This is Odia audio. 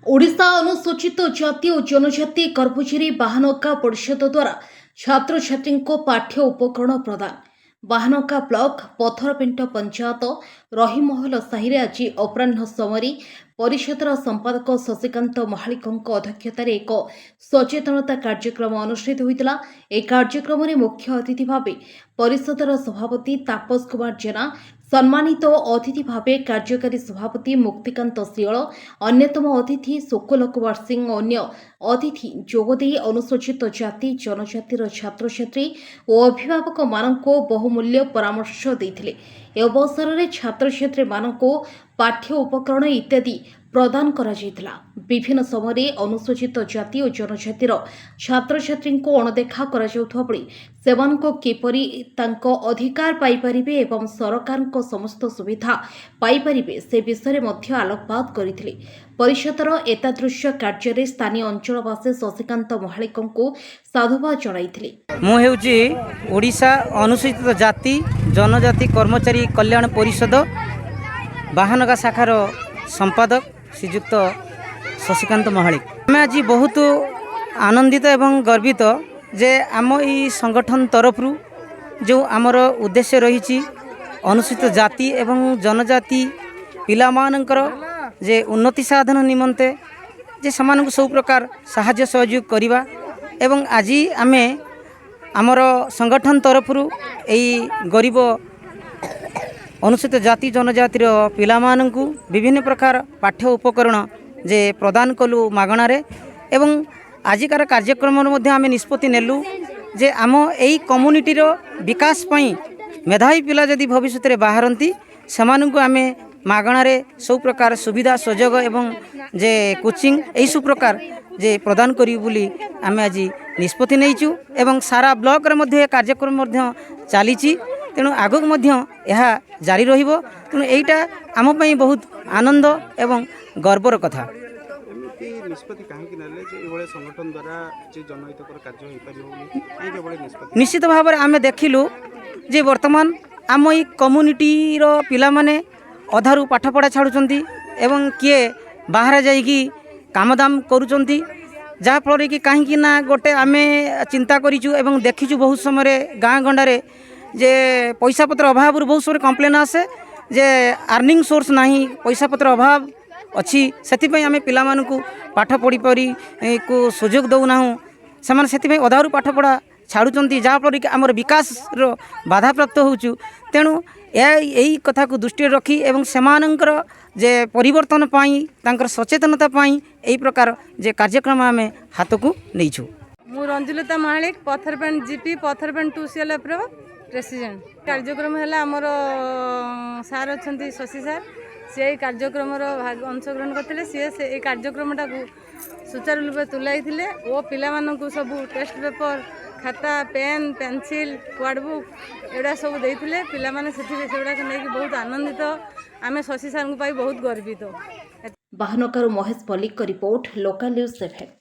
ଓଡ଼ିଶା ଅନୁସୂଚିତ ଜାତି ଓ ଜନଜାତି କର୍ମଚାରୀ ବାହାନଗା ପରିଷଦ ଦ୍ୱାରା ଛାତ୍ରଛାତ୍ରୀଙ୍କୁ ପାଠ୍ୟ ଉପକରଣ ପ୍ରଦାନ। ବାହାନଗା ବ୍ଲକ ପଥରପେଣ୍ଟ ପଞ୍ଚାୟତ ରହିମହଲ ସାହିରେ ଆଜି ଅପରାହ୍ନ ସମୟରେ ପରିଷଦର ସମ୍ପାଦକ ଶଶିକାନ୍ତ ମହାଳିକଙ୍କ ଅଧ୍ୟକ୍ଷତାରେ ଏକ ସଚେତନତା କାର୍ଯ୍ୟକ୍ରମ ଅନୁଷ୍ଠିତ ହୋଇଥିଲା। ଏହି କାର୍ଯ୍ୟକ୍ରମରେ ମୁଖ୍ୟ ଅତିଥି ଭାବେ ପରିଷଦର ସଭାପତି ତାପସ କୁମାର ଜେନା, ସମ୍ମାନିତ ଅତିଥି ଭାବେ କାର୍ଯ୍ୟକାରୀ ସଭାପତି ମୁକ୍ତିକାନ୍ତ ଶିଅଳ, ଅନ୍ୟତମ ଅତିଥି ଶୁକୁଲ କୁମାର ସିଂ ଓ ଅନ୍ୟ ଅତିଥି ଯୋଗଦେଇ ଅନୁସୂଚିତ ଜାତି ଜନଜାତିର ଛାତ୍ରଛାତ୍ରୀ ଓ ଅଭିଭାବକମାନଙ୍କୁ ବହୁମୂଲ୍ୟ ପରାମର୍ଶ ଦେଇଥିଲେ। ଏ ଅବସରରେ ଛାତ୍ରଛାତ୍ରୀମାନଙ୍କୁ ପାଠ୍ୟ ଉପକରଣ ଇତ୍ୟାଦି ପ୍ରଦାନ କରାଯାଇଥିଲା। ବିଭିନ୍ନ ସମୟରେ ଅନୁସୂଚିତ ଜାତି ଓ ଜନଜାତିର ଛାତ୍ରଛାତ୍ରୀଙ୍କୁ ଅଣଦେଖା କରାଯାଉଥିବା ବେଳେ ସେମାନଙ୍କୁ କିପରି ତାଙ୍କ ଅଧିକାର ପାଇପାରିବେ ଏବଂ ସରକାରଙ୍କ ସମସ୍ତ ସୁବିଧା ପାଇପାରିବେ, ସେ ବିଷୟରେ ମଧ୍ୟ ଆଲୋକପାତ କରିଥିଲେ। ପରିଷଦର ଏତାଦୃଶ କାର୍ଯ୍ୟରେ ସ୍ଥାନୀୟ ଅଞ୍ଚଳବାସୀ ଶଶିକାନ୍ତ ମହାଳିକଙ୍କୁ ସାଧୁବାଦ ଜଣାଇଥିଲେ। ମୁଁ ହେଉଛି ଓଡ଼ିଶା ଅନୁସୂଚିତ ଜାତି ଜନଜାତି କର୍ମଚାରୀ କଲ୍ୟାଣ ପରିଷଦ ବାହାନଗା ଶାଖାର ସମ୍ପାଦକ ଶ୍ରୀଯୁକ୍ତ ଶଶିକାନ୍ତ ମହାଳିକ। ଆମେ ଆଜି ବହୁତ ଆନନ୍ଦିତ ଏବଂ ଗର୍ବିତ ଯେ ଆମ ଏଇ ସଂଗଠନ ତରଫରୁ ଯେଉଁ ଆମର ଉଦ୍ଦେଶ୍ୟ ରହିଛି, ଅନୁସୂଚିତ ଜାତି ଏବଂ ଜନଜାତି ପିଲାମାନଙ୍କର ଯେ ଉନ୍ନତି ସାଧନ ନିମନ୍ତେ ଯେ ସେମାନଙ୍କୁ ସବୁ ପ୍ରକାର ସାହାଯ୍ୟ ସହଯୋଗ କରିବା ଏବଂ ଆଜି ଆମେ ଆମର ସଂଗଠନ ତରଫରୁ ଏଇ ଗରିବ ଅନୁସୂଚିତ ଜାତି ଜନଜାତିର ପିଲାମାନଙ୍କୁ ବିଭିନ୍ନ ପ୍ରକାର ପାଠ୍ୟ ଉପକରଣ ଯେ ପ୍ରଦାନ କଲୁ ମାଗଣାରେ। ଏବଂ ଆଜିକାର କାର୍ଯ୍ୟକ୍ରମରେ ମଧ୍ୟ ଆମେ ନିଷ୍ପତ୍ତି ନେଲୁ ଯେ ଆମ ଏଇ କମ୍ୟୁନିଟିର ବିକାଶ ପାଇଁ ମେଧାବୀ ପିଲା ଯଦି ଭବିଷ୍ୟତରେ ବାହାରନ୍ତି, ସେମାନଙ୍କୁ ଆମେ ମାଗଣାରେ ସବୁ ପ୍ରକାର ସୁବିଧା ସୁଯୋଗ ଏବଂ ଯେ କୋଚିଂ ଏଇସବୁ ପ୍ରକାର ଯେ ପ୍ରଦାନ କରିବୁ ବୋଲି ଆମେ ଆଜି ନିଷ୍ପତ୍ତି ନେଇଛୁ ଏବଂ ସାରା ବ୍ଲକରେ ମଧ୍ୟ ଏ କାର୍ଯ୍ୟକ୍ରମ ମଧ୍ୟ ଚାଲିଛି। ତେଣୁ ଆଗକୁ ମଧ୍ୟ ଏହା ଜାରି ରହିବ। ତେଣୁ ଏଇଟା ଆମ ପାଇଁ ବହୁତ ଆନନ୍ଦ ଏବଂ ଗର୍ବର କଥା। ଏମିତି ନିଷ୍ପତ୍ତି କାହିଁକି ନେଲେ ଯେ ଏଭଳି ସଂଗଠନ ଦ୍ୱାରା କିଛି ଜନହିତକର କାର୍ଯ୍ୟ ହେଇପାରିବ ବୋଲି? କାହିଁକି ଏଭଳି ନିଷ୍ପତ୍ତି? ନିଶ୍ଚିତ ଭାବରେ ଆମେ ଦେଖିଲୁ ଯେ ବର୍ତ୍ତମାନ ଆମ ଏଇ କମ୍ୟୁନିଟିର ପିଲାମାନେ ଅଧାରୁ ପାଠପଢ଼ା ଛାଡ଼ୁଛନ୍ତି ଏବଂ କିଏ ବାହାରେ ଯାଇକି କାମଦାମ କରୁଛନ୍ତି, ଯାହାଫଳରେ କି କାହିଁକି ନା ଗୋଟେ ଆମେ ଚିନ୍ତା କରିଛୁ ଏବଂ ଦେଖିଛୁ, ବହୁତ ସମୟରେ ଗାଁ ଗଣ୍ଡାରେ ଯେ ପଇସା ପତ୍ର ଅଭାବରୁ ବହୁତ ସମୟରେ କମ୍ପ୍ଲେନ୍ ଆସେ ଯେ ଆର୍ନିଂ ସୋର୍ସ ନାହିଁ, ପଇସା ପତ୍ର ଅଭାବ ଅଛି, ସେଥିପାଇଁ ଆମେ ପିଲାମାନଙ୍କୁ ପାଠ ପଢ଼ିପାରି କୁ ସୁଯୋଗ ଦେଉନାହୁଁ। ସେମାନେ ସେଥିପାଇଁ ଅଧାରୁ ପାଠପଢ଼ା ଛାଡ଼ୁଛନ୍ତି, ଯାହାଫଳରେ କି ଆମର ବିକାଶର ବାଧାପ୍ରାପ୍ତ ହେଉଛୁ। ତେଣୁ ଏହା ଏଇ କଥାକୁ ଦୃଷ୍ଟିରେ ରଖି ଏବଂ ସେମାନଙ୍କର ଯେ ପରିବର୍ତ୍ତନ ପାଇଁ, ତାଙ୍କର ସଚେତନତା ପାଇଁ ଏହି ପ୍ରକାର ଯେ କାର୍ଯ୍ୟକ୍ରମ ଆମେ ହାତକୁ ନେଇଛୁ। ମୁଁ ରଞ୍ଜୁଲତା ମହାଳିକ, ପଥରପେଣ୍ଟ ଜିପି, ପଥରପେଣ୍ଟ ଟୁ ସିଏଲ୍ଏଫ୍ର ପ୍ରେସିଡେଣ୍ଟ। କାର୍ଯ୍ୟକ୍ରମ ହେଲା, ଆମର ସାର୍ ଅଛନ୍ତି ଶଶୀ ସାର୍, ସିଏ ଏଇ କାର୍ଯ୍ୟକ୍ରମର ଭାଗ ଅଂଶଗ୍ରହଣ କରିଥିଲେ। ସିଏ ସେ ଏଇ କାର୍ଯ୍ୟକ୍ରମଟାକୁ ସୁଚାରୁ ରୂପେ ତୁଲାଇଥିଲେ ଓ ପିଲାମାନଙ୍କୁ ସବୁ ଟେଷ୍ଟ ପେପର, ଖାତା, ପେନ୍, ପେନସିଲ୍, ୱାର୍ଡ଼ ବୁକ୍ ଏଗୁଡ଼ା ସବୁ ଦେଇଥିଲେ। ପିଲାମାନେ ସେଥିରେ ସେଗୁଡ଼ାକ ନେଇକି ବହୁତ ଆନନ୍ଦିତ। ଆମେ ଶଶୀ ସାର୍ଙ୍କୁ ପାଇ ବହୁତ ଗର୍ବିତ। ବାହାନଗାରୁ ମହେଶ ମଲ୍ଲିକଙ୍କ ରିପୋର୍ଟ, ଲୋକାଲ ନ୍ୟୁଜ୍ 7।